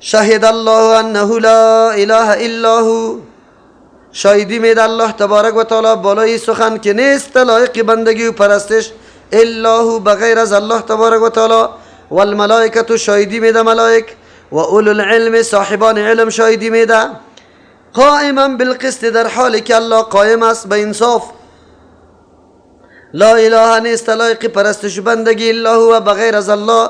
شهد الله انه لا اله الا هو، شاهدی میده الله تبارک و تعالی بالای سخن که نیست لایق بندگی و پرستش الا هو بغیر از الله تبارک و تعالی. والملائکه شاهدی میده ملائک، و اولو العلم صاحبان علم شاهدی میده. قائما بالقسط، در حالی که الله قائم است به انصاف. لا اله نیست لایق پرستش بندگی الا هو بغیر از الله.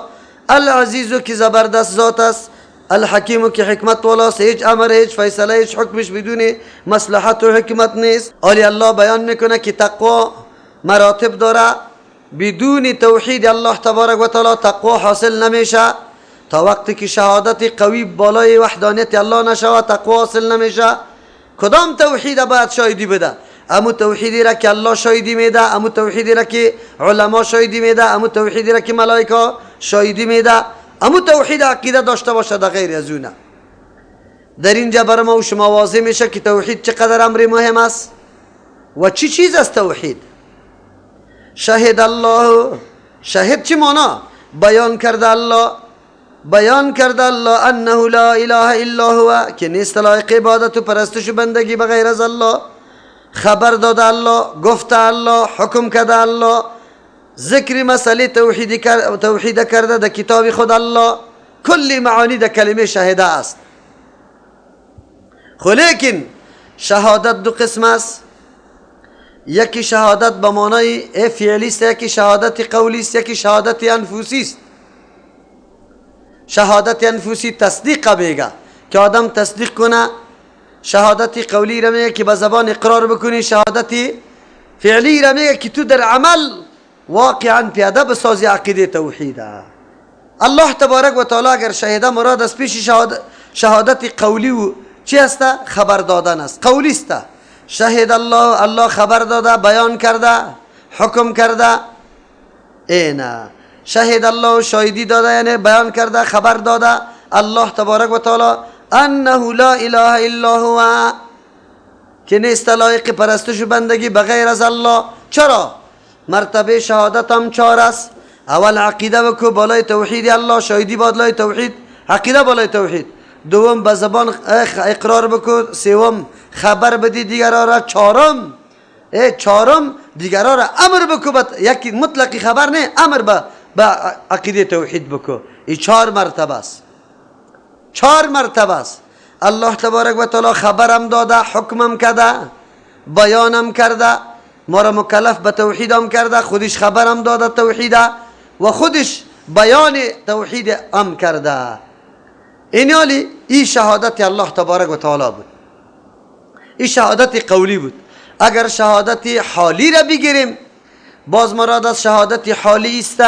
العزیز که زبردست ذات است، الحکیم که حکمت والاست، هیچ امر هیچ فیصله هیچ حکمش بدون مصلحت و حکمت نیست. آلی الله بیان میکنه که تقوا مراتب داره، بدون توحید الله تبارک و تعالی تقوا حاصل نمیشه. تا وقتی که شهادت قوی بالای وحدانیت الله نشوه تقوا حاصل نمیشه. کدام توحید باید شاهدی بده؟ امو توحیدی را که الله شاهدی میده، امو توحیدی را که علما شاهدی میده، امو توحیدی را که ملائکه شاهدی میده، امو توحید عقیده داشته باشه، در غیر از اونه. در اینجا بر ما و شما واضح میشه که توحید چقدر امر مهم است و چی چیز است توحید. شهد الله، شهد چی معنا؟ بیان کرده الله، بیان کرده الله انه لا اله الا هو، که نیست لایق عبادت و پرستش و بندگی بغیر از الله. خبر داده الله، گفته الله، حکم کرده الله، ذکر مسئله توحید کرده در کتاب خود الله. کل معانی در کلمه شهده است. خو لیکن شهادت دو قسم است. یکی شهادت به معنای فعلی است، یکی شهادت قولی است، یکی شهادت انفسی است. شهادت انفسی تصدیق میگه که آدم تصدیق کنه. شهادت قولی را میگه که به زبان اقرار بکنی. شهادت فعلی را میگه که تو در عمل واقعا پیاده بسازی عقیده توحید. الله تبارک و تعالی اگر شهیده مراد از پیش شهادت قولی و چی است؟ خبر دادن است، قولی است. شهد الله، الله خبر داده، بیان کرده، حکم کرده. اینا شهد الله شاهدی داده، یعنی بیان کرده، خبر داده الله تبارک و تعالی انه لا اله الا هو، که نیست لایق پرستش و بندگی بغیر از الله. چرا؟ مرتبه شهادت هم چهار است. اول عقیده بکو بالای توحید الله، شاهدی بالای توحید، عقیده بالای توحید. دوم به زبان اقرار بکو. سوم خبر بدی دیگران را. چهارم چهارم دیگران را امر بکو، یکی مطلقی خبر نه، امر به عقیده توحید بکو. این چهار مرتبه است، چهار مرتبه است. الله تبارک و تعالی خبرم داده، حکمم کرده، بیانم کرده، ما را مکلف به توحیدم کرده، خودش خبرم داده توحیده و خودش بیان توحید ام کرده. این حالی این شهادت الله تبارک و تعالی بود، این شهادت قولی بود. اگر شهادت حالی را بگیریم، باز مراد از شهادت حالی است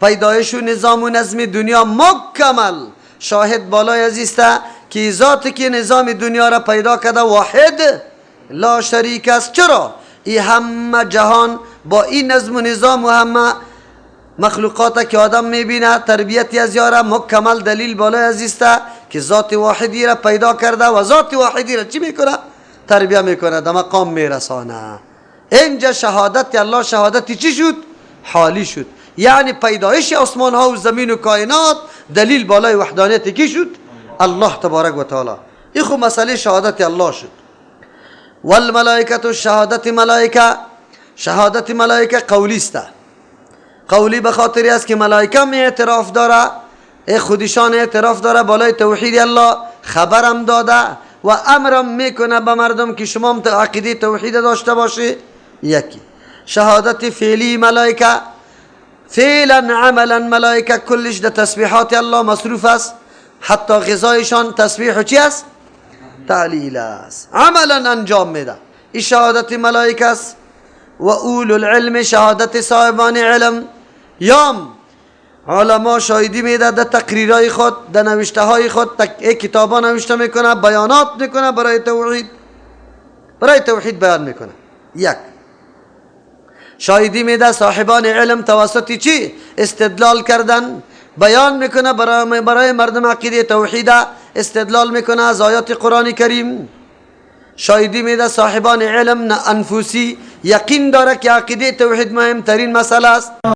پیدایش و نظام و نظم دنیا مکمل شاهد بالای از است که ذاتی که نظام دنیا را پیدا کرده واحد لا شریک است. چرا؟ ای همه جهان با این نظم و نظام و همه مخلوقات که آدم میبینه تربیت از یاره مکمل دلیل بالای از است که ذات واحدی را پیدا کرده و ذات واحدی را چی میکنه؟ تربیه میکنه، در مقام میرسانه. اینجا شهادت الله شهادت چی شد؟ حالی شد. یعنی پیدایش آسمان ها و زمین و کائنات دلیل بالای وحدانیت کی شد؟ الله تبارک و تعالی. این خو مسئله شهادت الله شد. والملائکه شهادت ملائکه، شهادت ملائکه قولی است. قولی به خاطری است که ملائکه می اعتراف داره، خودشان اعتراف داره بالای توحید الله، خبرم داده و امرم میکنه به مردم که شما عقیده توحید داشته باشی. یکی شهادت فعلی ملائکه، فعلا عملا ملائکه کلش در تسبیحات الله مصروف است، حتی غذایشان تسبیح چی است؟ تعلیل است، عملا انجام میده. این شهادت ملائکه است. و اولو العلم شهادت صاحبان علم، یام علما شاهدی میده در تقریرهای خود، در نوشته های خود، کتابا نوشته میکنه، بیانات میکنه برای توحید، برای توحید بیان میکنه. یک شاهدی میده صاحبان علم توسط چی؟ استدلال کردن، بیان میکنه برای مردم عقیده توحید، استدلال میکنه از آیات قرآن کریم. شاهدی میده صاحبان علم انفسی، یقین داره که عقیده توحید مهمترین مسئله است.